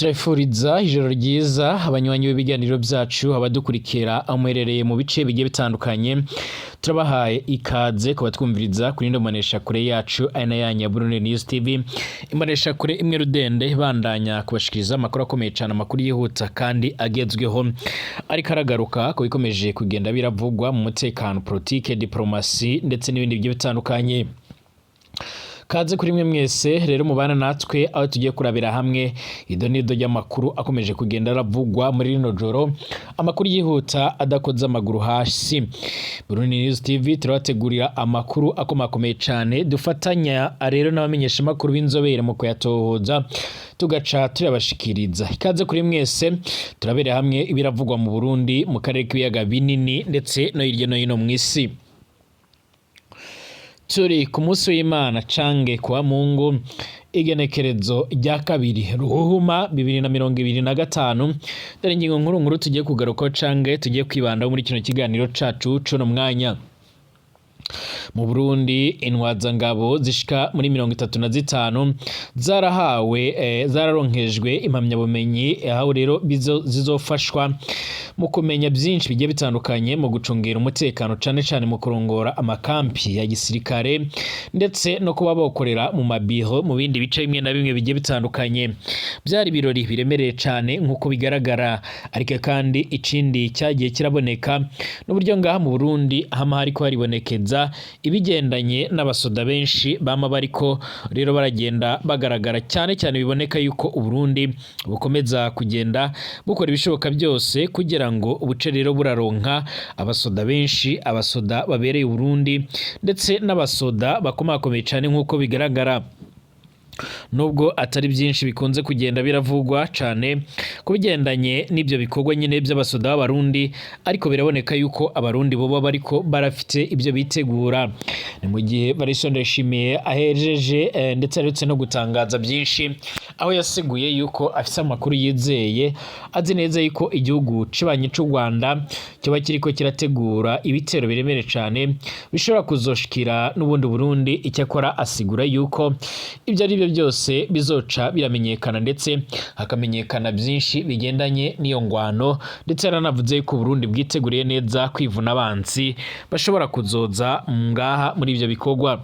Turabifuriza ijoro ryiza abanywanyi b'ibiganiro byacu, abadukurikira aho muherereye mu bice bigiye bitandukanye. Turabahaye ikaze kubatwumviriza kuri ino mbonesha kure yacu, ari na yanyu ya Burundi News TV, imbonesha kure imwe rudende bandanya kubashikiriza amakuru akomeye cyane, amakuru yihuta kandi agezweho, ariko aragaruka ku bikomeje kugenda biravugwa mu mutekano, politike, diplomasi ndetse n'ibindi bigiye bitandukanye. Kaze kuri mwe mwese rero mubana natwe, aho tugiye kurabira hamwe ido n'ido ry'amakuru akomeje kugenda aravugwa muri rino joro, amakuru yihuta adakoze amaguru hasi. Burundi News TV turabategurira amakuru akomakomeye cyane, dufatanya rero n'abamenyeshamakuru b'inzobere mu kuyatohoza, tugaca tuyabashikiriza. Ikaze kuri mwese, turabere hamwe ibiravugwa mu Burundi, mu karere k'ibiyaga binini ndetse no hirya no hino mu isi. Turi ku munsi w'Imana cange kuwa Mungu, igenekerezo rya 2 Ruhuhuma 2025. Dore ingingo nkuru nkuru tugiye kugarukaho cange tugiye kwibandaho muri kino kiganiro cacu cuno mwanya. Mu Burundi, intwazangabo zishika muri 35 zarahawe zararonkejwe impamyabumenyi, aho rero zizofashwa mu kumenya byinshi bigiye bitandukanye mu gucungira umutekano, cane cane mu kurongora amakampi ya gisirikare ndetse no kuba bokorera mu mabiro mu bindi bice bimwe na bimwe bigiye bitandukanye. Byari ibirori biremereye cane nk'uko bigaragara, ariko kandi ikindi cyagiye kiraboneka n'uburyo ngaha mu Burundi hama hariko haribonekeza ibigendanye n'abasoda benshi bama bariko rero baragenda bagaragara cyane cyane. Biboneka yuko Uburundi bukomeza kugenda bukora ibishoboka byose kugira ngo ubuce rero buraronka abasoda benshi, abasoda babereye Uburundi ndetse n'abasoda bakomakomeye cyane nk'uko bigaragara. Nubwo atari byinshi bikunze kugenda biravugwa cyane ku bigendanye n'ibyo bikorwa nyine by'abasoda b'Abarundi, ariko biraboneka yuko Abarundi boba bariko barafite ibyo bitegura. Ni mu gihe Evariste Ndayishimiye ahejeje ndetse aherutse no gutangaza byinshi, aho yasiguye yuko afise amakuru yizeye, azi neza yuko igihugu cibanyi c'u Rwanda kiba kiriko kirategura ibitero biremereye cane bishobora kuzoshikira n'ubundi Burundi. Icyakora asigura yuko ibyo ari byo byose bizoca biramenyekana, ndetse hakamenyekana byinshi bigendanye n'iyo ngwano. Ndetse yaranavuze yuko Burundi bwiteguriye neza kwivuna abansi bashobora kuzoza ngaha muri ibyo bikorwa.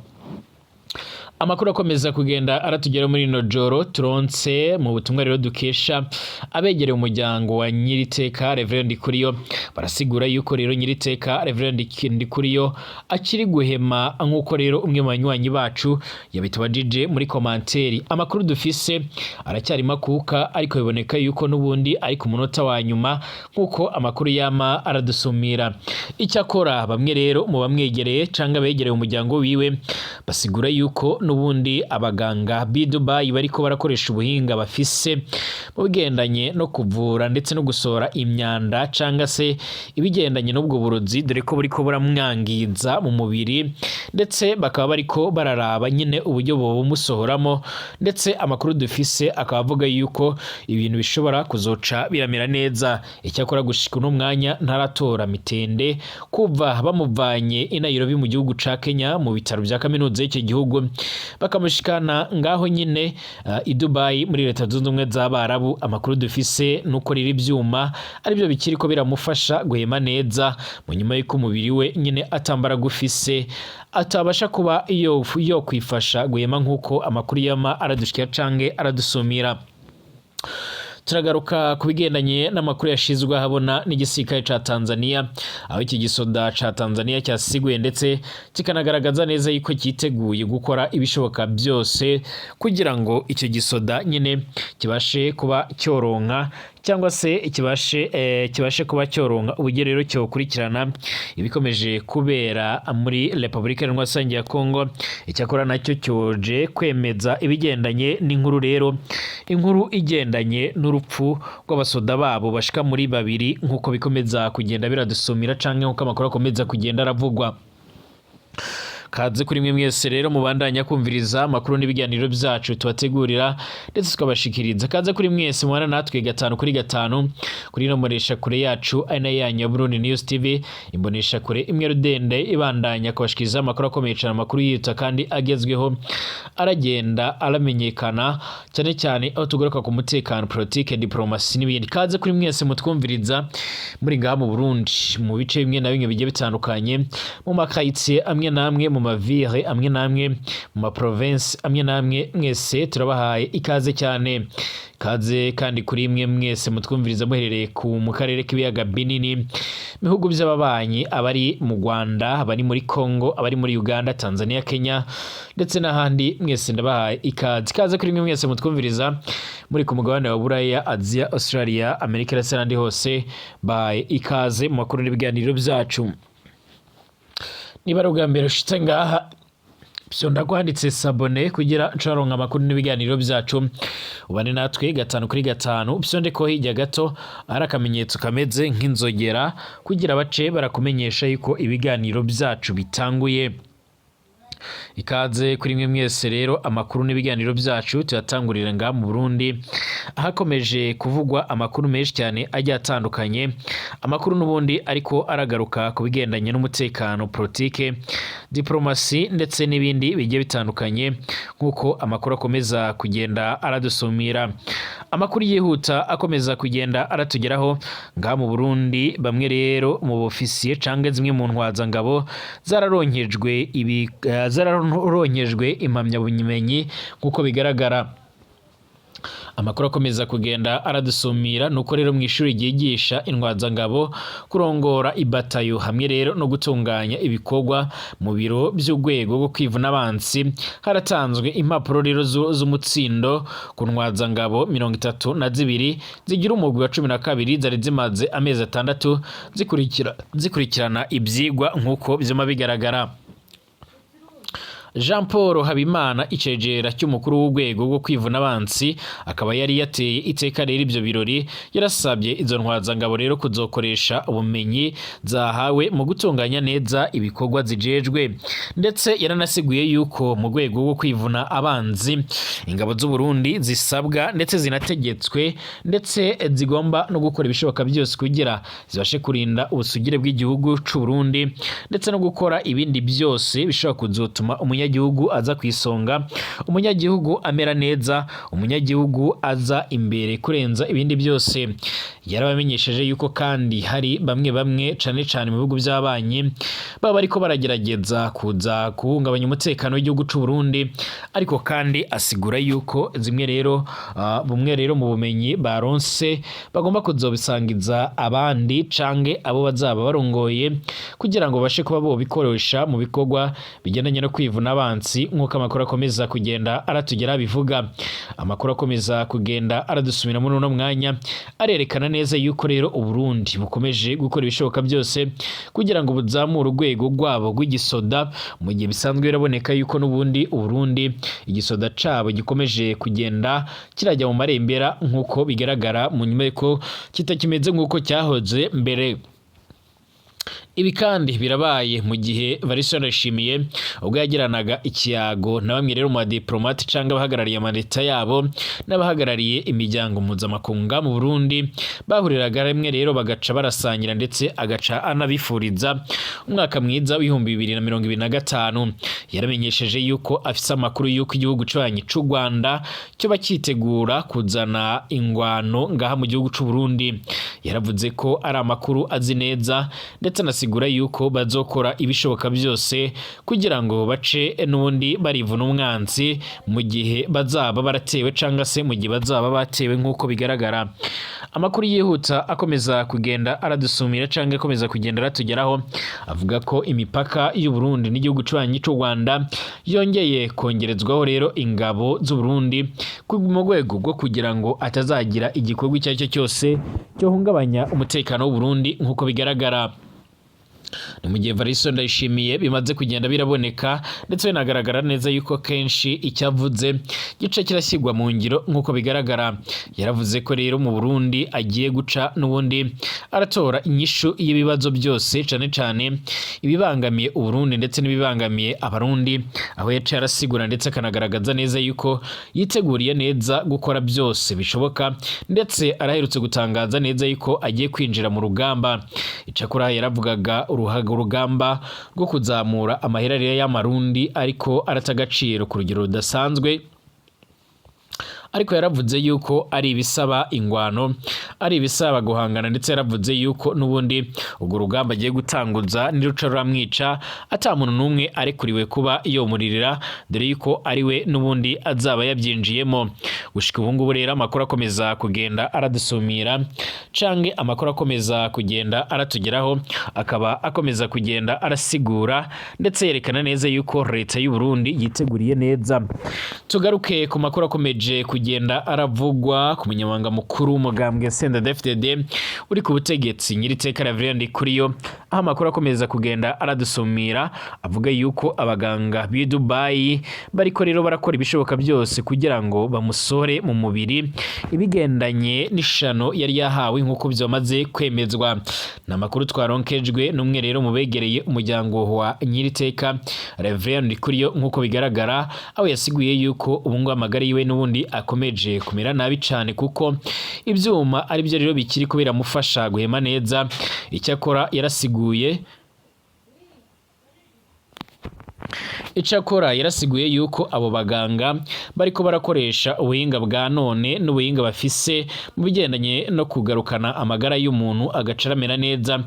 Amakuru akomeza kugenda aratugera muri ino joro turonse mu butumwa rero dukesha abegereye umuryango wa Nyiriteka Reverend Ndikuriyo, barasigura yuko rero Nyiriteka Reverend Ndikuriyo akiri guhema, nk'uko rero umwe mu banywanyi bacu yabitubajije muri commentaire. Amakuru dufise aracyari makuka, ariko biboneka yuko n'ubundi ari ku munota wa nyuma nk'uko amakuru yama aradusumira. Icyakora bamwe rero mu bamwegereye canke abegereye umuryango wiwe basigura yuko n'ubundi abaganga b'i Dubai bariko barakoresha ubuhinga bafise mu bigendanye no kuvura ndetse no gusohora imyanda canga se ibigendanye n'ubwo burozi, dore ko buriko buramwangiza mu mubiri, ndetse bakaba bariko bararaba nyine uburyo bobumusohoramo. Ndetse amakuru dufise akaba avuga yuko ibintu bishobora kuzoca biramera neza. Icyakora gushika uno mwanya ntaratora mitende kuva bamuvanye i Nairobi mu gihugu ca Kenya, mu bitaro vya kaminuza y'icyo gihugu, bakamushikana ngaho nyine i Dubai muri Leta Zunze Ubumwe z'Abarabu. Amakuru dufise nuko riri ivyuma aribyo bikiriko biramufasha guhema neza, mu nyuma y'uko umubiri we nyine atambara gufise, atabasha kuba yo kwifasha guhema, nk'uko amakuru yama aradushikira canke aradusumira. Turagaruka ku bigendanye n'amakuru yashizwe ahabona n'igisirikare ca Tanzania, aho iki gisoda ca Tanzania cyasiguye ndetse kikanagaragaza neza yuko cyiteguye gukora ibishoboka byose kugira ngo icyo gisoda nyine kibashe kuba cyoronka cyangwa se kibashe kuba cyoronka uburyo rero cyokurikirana ibikomeje kubera muri Repubulika Iharanira ya Kongo. Icyakora nacyo cyoje kwemeza ibigendanye n'inkuru rero, inkuru igendanye n'urupfu rw'abasoda babo bashika muri babiri, nk'uko bikomeza kugenda biradusumira canke nk'uko amakuru akomeza kugenda aravugwa. Kaze kuri mwe mwese rero mubandanya kumviriza amakuru n'ibiganiro byacu tubategurira ndetse tukabashikiriza. Kaze kuri mwese mubana natwe gatanu kuri gatanu kuri ino mbonesha kure yacu ari nayo yanyu ya Burundi News TV, imbonesha kure imwe rudende ibandanya kubashikiriza amakuru akomeye cyane, amakuru yita kandi agezweho, aragenda aramenyekana cyane cyane aho tugaruka ku mutekano, politike, diplomasi n'ibindi. Kaze kuri mwese mutwumviriza muri ngaha mu Burundi, mu bice bimwe na bimwe bigiye bitandukanye, mu makaritsiye amwe n'amwe, mu mavire amwe n'amwe, mu maprovinsi amwe n'amwe, mwese turabahaye ikaze cyane. Kaze kandi kuri mwe mwese mutwumviriza muherereye ku mu karere k'ibiyaga binini, bihugu by'ababanyi, abari mu Rwanda, abari muri Congo, abari muri Uganda, Tanzania, Kenya ndetse n'ahandi, mwese ndabahaye ikaze. Ikaze kuri mwe mwese mutwumviriza muri ku mugabane wa Buraya, Aziya, Australia, Amerika ndetse n'ahandi hose, bahaye ikaze mu makuru n'ibiganiro byacu. Niba ari ubwa mbere ushitse ngaha, fyonda kwanditse s'abonner kugira ncaronka amakuru n'ibiganiro byacu, ubane natwe gatanu kuri gatanu. Fyonde ko hirya gato hari akamenyetso kameze nk'inzogera kugira bace barakumenyesha yuko ibiganiro byacu bitanguye. Ikaze kuri mwe mwese rero, amakuru n'ibiganiro byacu tuyatangurira ngaha mu Burundi, ahakomeje kuvugwa amakuru menshi cyane agiye atandukanye, amakuru n'ubundi ariko aragaruka ku bigendanye n'umutekano, politike, diplomasi ndetse n'ibindi bigiye bitandukanye, nk'uko amakuru akomeza kugenda aradusumira. Amakuru yihuta akomeza kugenda aratugeraho ngaha mu Burundi, bamwe rero mu bofisiye canke zimwe mu ntwazangabo zararonkejwe ibi zararonkejwe impamyabumenyi. Nk'uko bigaragara, amakuru akomeza kugenda aradusumira nuko rero mu ishuri ryigisha intwazangabo kurongora ibatayo hamwe rero no gutunganya ibikorwa mu biro by'urwego rwo kwivuna abansi, haratanzwe impapuro rero z'umutsindo ku ntwazangabo 32 zigira umugwi wa 12 zari zimaze amezi 6 zikurikirana ibyigwa, nk'uko byuma bigaragara. Jean Paul Habimana, icegera cy'umukuru w'urwego rwo kwivuna abansi, akaba yari yateye iteka rero ibyo birori, yarasabye izo ntwazangabo rero kuzokoresha ubumenyi zahawe mu gutunganya neza ibikorwa zijejwe, ndetse yaranasiguye yuko mu rwego rwo kwivuna abanzi ingabo z'u Burundi zisabwa ndetse zinategetswe ndetse zigomba no gukora ibishoboka byose kugira zibashe kurinda ubusugire bw'igihugu c'u Burundi, ndetse no gukora ibindi byose bishobora kuzotuma umunyagihugu aza ku isonga, umunyagihugu amera neza, umunyagihugu aza imbere kurenza ibindi byose. Yarabamenyesheje yuko kandi hari bamwe bamwe, cane cane mu bihugu by'abanyi, baba bariko baragerageza kuza guhungabanya umutekano w'igihugu c'u Burundi, ariko kandi asigura yuko zimwe rero bumwe rero mu bumenyi baronse bagomba kuzobisangiza abandi canke abo bazaba barongoye kugira ngo babashe kuba bobikoresha mu bikorwa bigendanye no kwivuna abansi, nk'uko amakuru akomeza kugenda aratugera bivuga. Amakuru akomeza kugenda aradusumira muri uno mwanya arerekana neza yuko rero Uburundi bukomeje gukora ibishoboka byose kugira ngo buzamure urwego rwabo rw'igisoda, mu gihe bisanzwe biraboneka yuko n'ubundi Uburundi igisoda cabo gikomeje kugenda kirajya mu marembera, nk'uko bigaragara mu nyuma yuko kitakimeze nk'uko cyahoze mbere. Ibi kandi birabaye mu gihe Evariste Ndayishimiye ubwo yagiranaga ikiyago na bamwe rero mu badiplomate cyangwa abahagarariye amaleta yabo n'abahagarariye imiryango mpuzamakungu mu Burundi, bahuriraga rimwe rero bagaca barasangira, ndetse agaca anabifuriza umwaka mwiza w'2025. Yaramenyesheje yuko afise amakuru yuko igihugu cyanyu c'u Rwanda cyoba cyitegura kuzana ingwano ngaha mu gihugu c'u Burundi. Yaravuze ko ari amakuru azi neza, ndetse anasigura yuko bazokora ibishoboka byose kugira ngo bace n'ubundi barivuna umwansi mu gihe bazaba baratewe cyangwa se mu gihe bazaba batewe. Nk'uko bigaragara, amakuru yihuta akomeza kugenda aradusumira cyangwa akomeza kugenda aratugeraho avuga ko imipaka y'u Burundi n'igihugu cy'ububanyi cy'u Rwanda yongeye kongerezwaho rero ingabo z'u Burundi mu rwego rwo kugira ngo atazagira igikorwa icyo ari cyo cyose cyohungabanya umutekano w'u Burundi, nk'uko bigaragara. Ni mu gihe Evaristo Ndayishimiye bimaze kugenda biraboneka ndetse binagaragara neza yuko kenshi icyavuze gice kirashyirwa mu ngiro. Nk'uko bigaragara, yaravuze ko rero mu Burundi agiye guca n'ubundi aratora inyishu y'ibibazo byose, cane cane ibibangamiye Uburundi ndetse n'ibibangamiye Abarundi, aho yaciye arasigura ndetse akanagaragaza neza yuko yiteguriye neza gukora byose bishoboka, ndetse araherutse gutangaza neza yuko agiye kwinjira mu rugamba. Icakora yaravugaga urugamba rwo kuzamura amahera rero y'amarundi ariko arata agaciro ku rugero rudasanzwe, ariko yaravuze yuko ari ibisaba ingwano, ari ibisaba guhangana, ndetse yaravuze yuko n'ubundi urwo rugamba agiye gutanguza niruca ruramwica ata muntu n'umwe arekuriwe kuba yomuririra, dore yuko ari we n'ubundi azaba yabyinjiyemo. Gushika ubu ngubu rero, amakuru akomeza kugenda aradusumira canke amakuru akomeza kugenda aratugeraho akaba akomeza kugenda arasigura ndetse yerekana neza yuko leta y'u Burundi yiteguriye neza. Tugaruke ku makuru akomeje kugenda aravugwa ku munyamabanga mukuru w'umugambwe CNDD-FDD uri ku butegetsi, Nyiriteka Reverend Ndikuriyo, aho amakuru akomeza kugenda aradusumira avuga yuko abaganga b'i Dubai bariko rero barakora ibishoboka byose kugira ngo bamusore mu mubiri ibigendanye n'ishano yari yahawe, nk'uko byamaze kwemezwa. Ni amakuru twaronkejwe n'umwe rero mu begereye umuryango wa Nyiriteka Reverend Ndikuriyo, nk'uko bigaragara, aho yasiguye yuko ubu ngubu amagara yiwe n'ubundi akomeje kumera nabi cyane, kuko ibyuma ari byo rero bikiri ko biramufasha guhema neza. Icyakora yarasiguye yuko abo baganga bariko barakoresha ubuhinga bwa none n'ubuhinga bafise mu bigendanye no kugarukana amagara y'umuntu agaca aramera neza,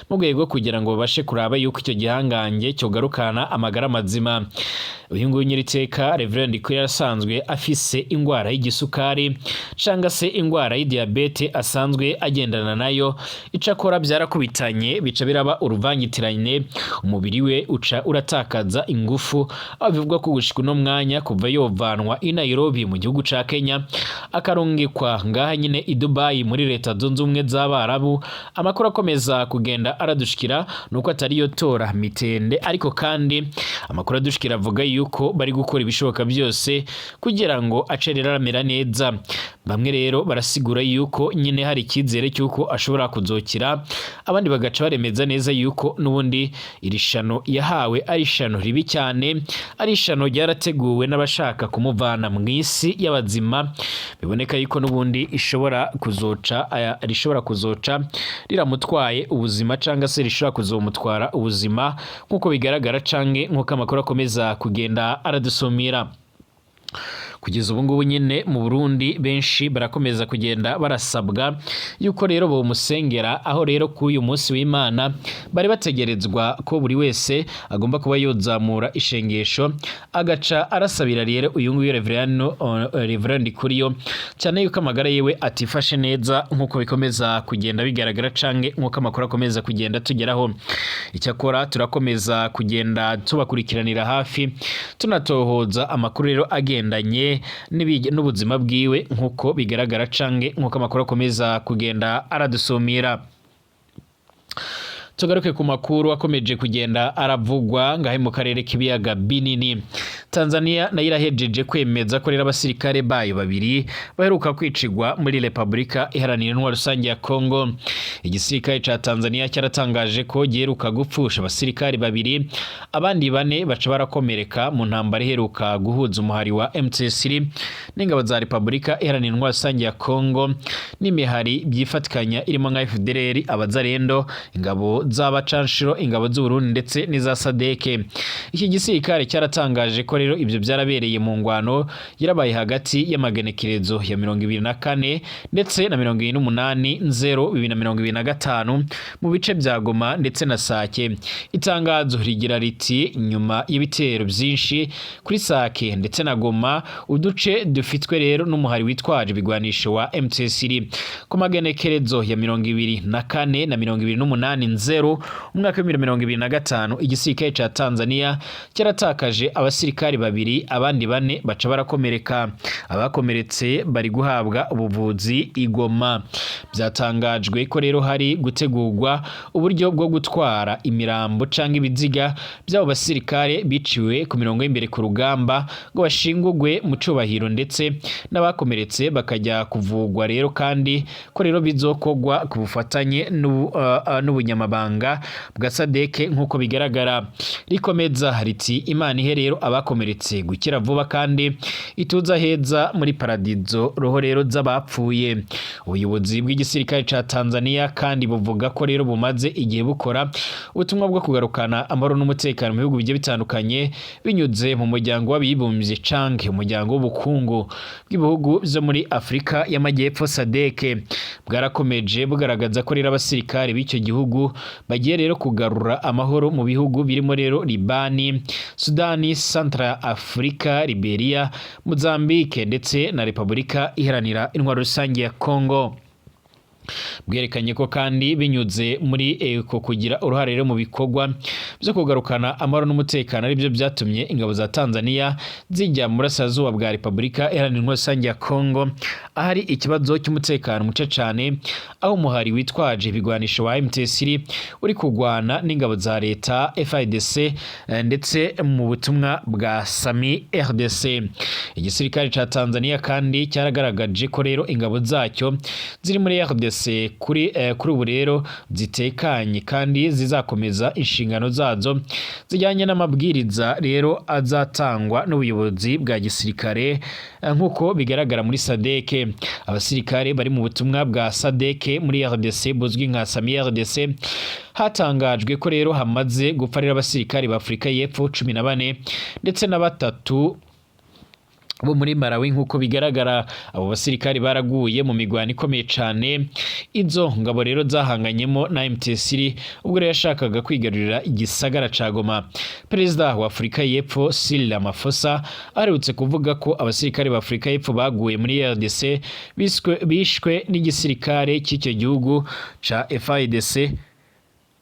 mu rwego rwo kugira ngo babashe kuraba yuko icyo gihangange cyogarukana amagara mazima. Uyu nguyu Nyiriteka Reverend ko yarasanzwe afise ingwara y'igisukari canga se ingwara y'idiyabete asanzwe agendana nayo. Icakora byarakubitanye bica biraba uruvangitirane, umubiri we uca uratakaza ingufu, aho bivugwa ko gushika uno mwanya, kuva yovanwa i Nairobi mu gihugu ca Kenya akarungikwa ngaha nyine i Dubai muri Leta Zunze Ubumwe z'Abarabu, amakuru akomeza kugenda aradushikira nuko atari yo tora mitende. Ariko kandi amakuru adushikira avuga yuko bari gukora ibishoboka byose kugira ngo ace rero aramera neza. Bamwe rero barasigura yuko nyine hari icyizere cy'uko ashobora kuzokira, abandi bagaca baremeza neza yuko n'ubundi iri shano yahawe ari ishano ribi cyane, ari ishano ryarateguwe n'abashaka kumuvana mu isi y'abazima. Biboneka yuko n'ubundi ishobora kuzoca aya rishobora kuzoca riramutwaye ubuzima, cyangwa se rishobora kuzomutwara ubuzima, nk'uko bigaragara canke nk'uko amakuru akomeza kugenda aradusumira. Kugeza ubu ngubu nyine mu Burundi benshi barakomeza kugenda barasabwa yuko rero bomusengera, aho rero kuri uyu munsi w'Imana bari bategerezwa ko buri wese agomba kuba yozamura ishengesho agaca arasabira rero uyu nguyu Reverend Ndikuriyo, cyane yuko amagara yiwe atifashe neza, nk'uko bikomeza kugenda bigaragara canke nk'uko amakuru akomeza kugenda tugeraho. Icyakora turakomeza kugenda tubakurikiranira hafi, tunatohoza amakuru rero agendanye n'ubuzima bwiwe, nk'uko bigaragara canke nk'uko amakuru akomeza kugenda aradusumira. Tugaruke ku makuru akomeje kugenda aravugwa ngahe mu karere k'ibiyaga binini. Tanzania nayo irahejeje kwemeza ko rero abasirikare bayo babiri baheruka kwicigwa muri Repubulika Iharanira Intwaro Rusange ya Congo. Igisirikare ca Tanzania cyaratangaje ko giheruka gupfusha abasirikare babiri, abandi bane baca barakomereka mu ntambara iheruka guhuza umuhari wa M23 n'ingabo za Repubulika Iharanira Intwaro Rusange ya Congo n'imihari byifatikanya irimo nka FDLR, Abazarendo, ingabo z'abacanshuro, ingabo z'u Burundi ndetse n'iza SADC. Iki gisirikare cyaratangaje ko rero ibyo byarabereye mu ngwano yarabaye hagati y'amagenekerezo ya 24 ndetse na 28/0/2025 mu bice bya Goma ndetse na Sake. Itangazo rigira riti: "Nyuma y'ibitero byinshi kuri Sake ndetse na Goma, uduce dufitwe rero n'umuhari witwaje ibigwanisho wa M23, ku magenekerezo ya 24 na 28/0 umwaka wa 2025, igisirikare ca Tanzania cyaratakaje abasirikare abasirikari babiri, abandi bane baca barakomereka. Abakomeretse bari guhabwa ubuvuzi i Goma. Byatangajwe ko rero hari gutegurwa uburyo bwo gutwara imirambo canke ibiziga by'abo basirikare biciwe ku mirongo y'imbere ku rugamba ngo bashingurwe mu cubahiro, ndetse n'abakomeretse bakajya kuvugwa rero, kandi ko rero bizokogwa ku bufatanye n'ubunyamabanga bwa SADC nk'uko bigaragara. Rikomeza riti: "Imana ihe rero abakomeretse gukira vuba kandi ituza heza muri paradizo roho rero z'abapfuye." Ubuyobozi bw'igisirikare ca Tanzania kandi buvuga ko rero bumaze igihe bukora ubutumwa bwo kugarukana amahoro n'umutekano mu bihugu bigiye bitandukanye binyuze mu Muryango w'Abibumbye canke Umuryango w'Ubukungu bw'Ibihugu vyo muri Afrika y'Amajyepfo, SADC. Bwarakomeje bugaragaza ko rero abasirikare b'icyo gihugu bagiye rero kugarura amahoro mu bihugu birimo rero Libani, Sudani, Central Africa, Liberia, Mozambique ndetse na Repubulika Iharanira Intwaro Rusange ya Congo. Bwerekanye ko kandi binyuze muri eko kugira uruhare rero mu bikorwa byo kugarukana amahoro n'umutekano aribyo byatumye ingabo za Tanzania zijya mu burasirazuba bwa Repubulika Iharanira Intwaro Rusange ya Congo, ahari ikibazo cy'umutekano muke cyane, aho umuhari witwaje ibigwanisho wa M23 uri kurwana n'ingabo za leta FARDC ndetse mu butumwa bwa SAMIDRC. Igisirikare ca Tanzania kandi cyaragaragaje ko rero ingabo zacyo ziri muri RDC kuri ubu rero zitekanye kandi zizakomeza inshingano zazo zijyanye n'amabwiriza rero azatangwa n'ubuyobozi bwa gisirikare nk'uko bigaragara muri SADC. Abasirikare bari mu butumwa bwa SADC muri RDC buzwi nka SAMIDRC, hatangajwe ko rero hamaze gupfa rero abasirikare ba Afurika y'Epfo 14 ndetse na batatu bo muri Malawi nk'uko bigaragara. Abo basirikari baraguye mu migwano ikomeye cane izo ngabo rero zahanganyemo na M23 ubwo rero yashakaga kwigarurira igisagara ca Goma. Perezida wa Afurika y'Epfo Cyril Ramaphosa aherutse kuvuga ko abasirikari ba Afurika y'Epfo baguye muri RDC bishwe n'igisirikare cy'icyo gihugu ca FARDC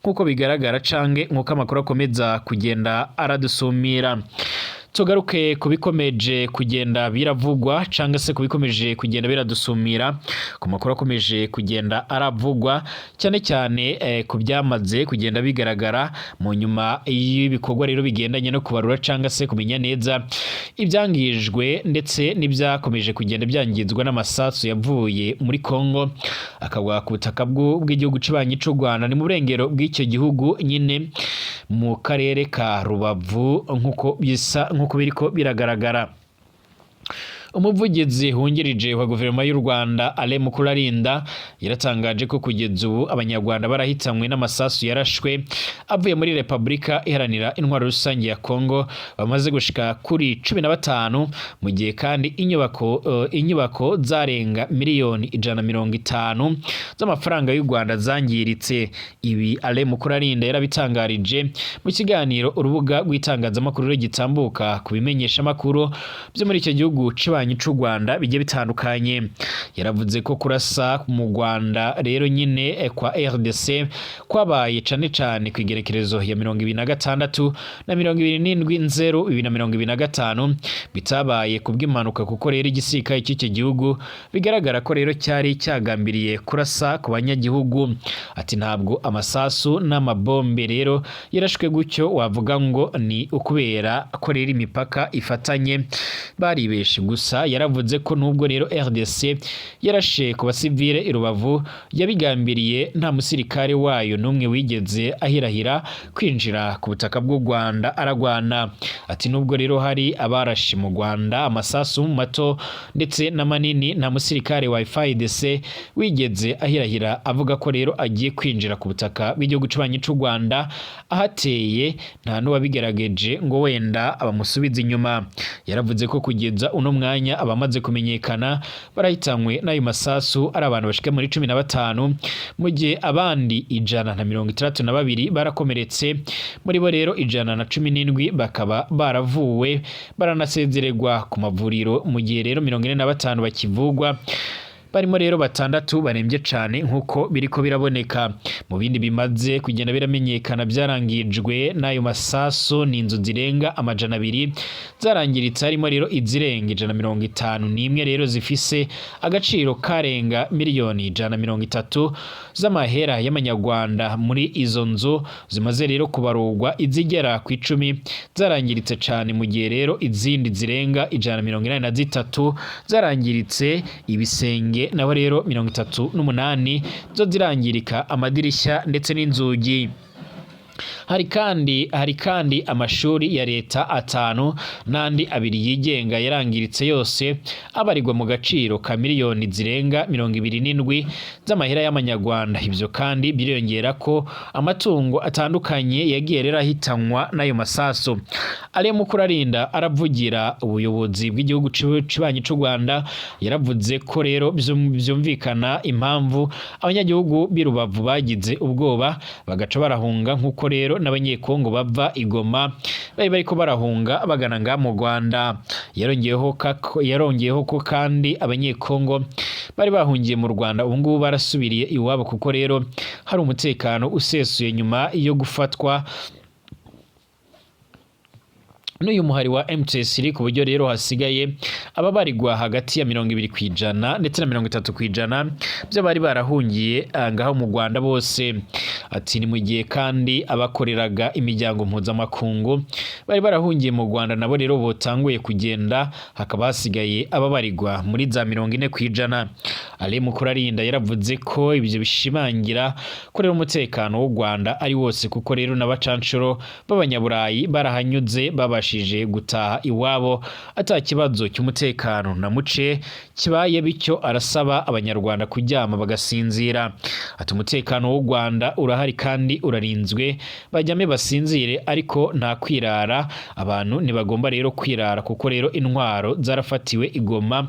nk'uko bigaragara canke nk'uko amakuru akomeza kugenda aradusumira. Tugaruke ku bikomeje kugenda biravugwa cyangwa se ku bikomeje kugenda biradusumira, ku makuru akomeje kugenda aravugwa cyane cyane ku byamaze kugenda bigaragara mu nyuma y'ibikorwa rero bigendanye no kubarura cyangwa se kumenya neza ibyangijwe ndetse n'ibyakomeje kugenda byangizwa n'amasasu yavuye muri Congo akagwa ku butaka bw'igihugu kibanyi cy'u Rwanda. Ni mu burengero bw'icyo gihugu nyine, mu karere ka Rubavu, nk'uko bisa, nk'uko biriko biragaragara. Umuvugizi wungirije wa guverinoma y'u Rwanda, Alain Mukurarinda, yaratangaje ko kugeza ubu Abanyarwanda barahitanywe n'amasasu yarashwe avuye muri Repubulika Iharanira Intwaro Rusange ya Congo bamaze gushika kuri 15, mu gihe kandi inyubako zarenga miliyoni 150 z'amafaranga y'u Rwanda zangiritse. Ibi Alain Mukurarinda yarabitangarije mu kiganiro urubuga rw'itangazamakuru gitambuka ku bimenyeshamakuru byo muri icyo gihugu kibanyi c'u Rwanda bigiye bitandukanye. Yaravuze ko kurasa mu Rwanda rero nyine kwa RDC kwabaye cane cane ku igerekerezo ya 26 na 27 Nzero 2025 bitabaye ku bw'impanuka, kuko rero igisirikare cy'icyo gihugu bigaragara ko rero cyari cyagambiriye kurasa ku banyagihugu. Ati: "Ntabwo amasasu n'amabombe rero yarashwe gutyo wavuga ngo ni ukubera ko rero imipaka ifatanye, baribeshe." Gusa yaravuze ko nubwo rero RDC yarashe ku basivile i Rubavu yabigambiriye, nta musirikare wayo n'umwe wigeze ahirahira kwinjira ku butaka bw'u Rwanda aragwana. Ati: "Nubwo rero hari abarashe mu Rwanda amasasu mato ndetse n'amanini, nta musirikare wa FARDC wigeze ahirahira avuga ko rero agiye kwinjira ku butaka bw'igihugu kibanyi c'u Rwanda ahateye, nta n'uwabigerageje ngo wenda abamusubize inyuma." Yaravuze ko kugeza uno mwanya abamaze kumenyekana barahitanywe n'ayo masasu ari abantu bashika muri 15, mu gihe abandi 162 barakomeretse, muri bo rero 117 bakaba baravuwe baranasezererwa ku mavuriro, mu gihe rero 45 bakivugwa. Barimo rero batandatu barembye cane nk'uko biriko biraboneka. Mu bindi bimaze kugenda biramenyekana vyarangijwe n'ayo masasu ni inzu zirenga 200 zarangiritse, harimo rero izirenga 151 rero zifise agaciro karenga miliyoni 130 z'amahera y'amanyarwanda. Muri izo nzu zimaze rero kubarurwa, izigera ku 10 zarangiritse cane, mu gihe rero izindi zirenga 183 zarangiritse ibisenge, naho rero 38 zo zirangirika amadirishya ndetse n'inzugi. Hari kandi amashuri ya leta atanu n'andi abiri yigenga yarangiritse, yose abarirwa mu gaciro ka miliyoni zirenga 27 z'amahera y'amanyarwanda. Ivyo kandi biriyongera ko amatungo atandukanye yagiye rero ahitanwa n'ayo masaso. Alain Mukurarinda aravugira ubuyobozi bw'igihugu cibanyi c'u Rwanda, yaravuze ko rero vyumvikana impamvu abanyagihugu b'i Rubavu bagize ubwoba bagaca barahunga, nk'uko rero n'abanyekongo bava i Goma bari bariko barahunga bagana ngaha mu Rwanda. Yarongeyeho ko kandi abanyekongo bari bahungiye mu Rwanda ubu ngubu barasubiriye iwabo, kuko rero hari umutekano usesuye nyuma yo gufatwa n'uyu muhari wa M23, ku buryo rero hasigaye ababarirwa hagati ya 20% ndetse na 30% by'abari barahungiye ngaho mu Rwanda bose. Ati ni mu gihe kandi abakoreraga imiryango mpuzamakungu bari barahungiye mu Rwanda nabo rero botanguye kugenda, hakaba hasigaye ababarirwa muri za 40%. Alain Mukurarinda yaravuze ko ibyo bishimangira ko rero umutekano w'u Rwanda ari wose, kuko rero n'abacancuro b'abanyaburayi barahanyuze babashije gutaha iwabo ata kibazo cy'umutekano na muce kibaye. Bityo arasaba abanyarwanda kuryama bagasinzira. Ati umutekano w'u Rwanda urahari kandi urarinzwe, bajyame basinzire, ariko nta kwirara. Abantu ntibagomba rero kwirara, kuko rero intwaro zarafatiwe i Goma,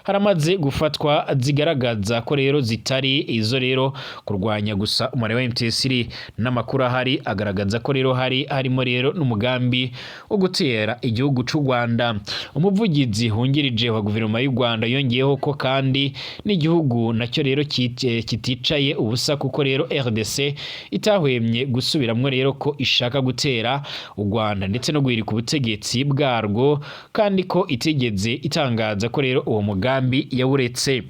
haramaze gufatwa zigaragaza ko rero zitari izo rero kurwanya gusa umubare wa M23. N'amakuru ahari agaragaza ko rero hari harimo rero n'umugambi wo gutera igihugu c'u Rwanda. Umuvugizi wungirije wa guverinoma y'u Rwanda yongeyeho ko kandi n'igihugu nacyo rero kiticaye ubusa, kuko rero RDC itahwemye gusubiramwo rero ko ishaka gutera u Rwanda ndetse no guhirika ubutegetsi bwarwo, kandi ko itigeze itangaza ko rero uwo mugambi yawuretse.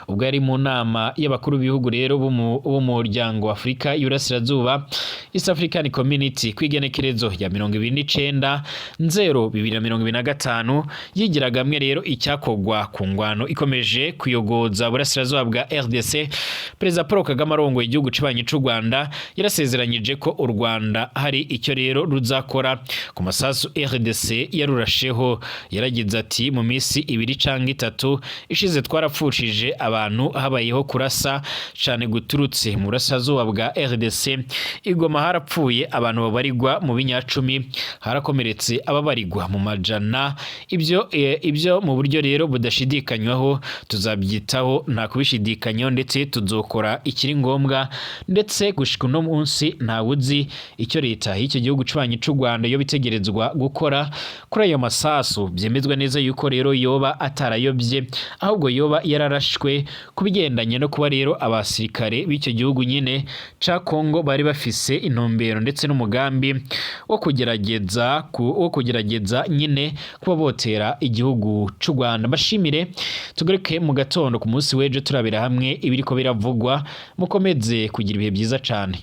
Ubwo yari mu nama y'abakuru b'ibihugu rero b'umuryango wa Afurika y'Iburasirazuba, East African Community, kw'igenekerezo rya 29.0.2025, yigiraga hamwe rero icyakorwa ku ngwano ikomeje kuyogoza burasirazuba bwa RDC, Perezida Paul Kagame arongoye igihugu cibanyi c'u Rwanda yarasezeranyije ko u Rwanda hari icyo rero ruzakora ku masasu RDC yarurasheho. Yaragize ati mu minsi 2 canke 3 ishize twarapfushije abantu, habayeho kurasa cane guturutse mu burasirazuba bwa RDC. I Goma harapfuye abantu babarirwa mu binyacumi, harakomeretse ababarirwa mu majana. Ibyo mu buryo rero budashidikanywaho tuzabyitaho, nta kubishidikanyaho, ndetse tuzokora ikiri ngombwa. Ndetse gushika uno munsi ntawuzi icyo leta y'icyo gihugu cibanyi c'u Rwanda yo bitegerezwa gukora kuri ayo masasu byemezwa neza yuko rero yoba atarayobye, ahubwo yoba yararashwe ku bigendanye no kuba rero abasirikare b'icyo gihugu nyine ca Kongo bari bafise intumbero ndetse n'umugambi wo kugerageza nyine kuba botera igihugu c'u Rwanda. Mbashimire, tugaruke mu gatondo ku munsi w'ejo turabira hamwe ibiriko biravugwa. Mukomeze kugira ibihe byiza cane.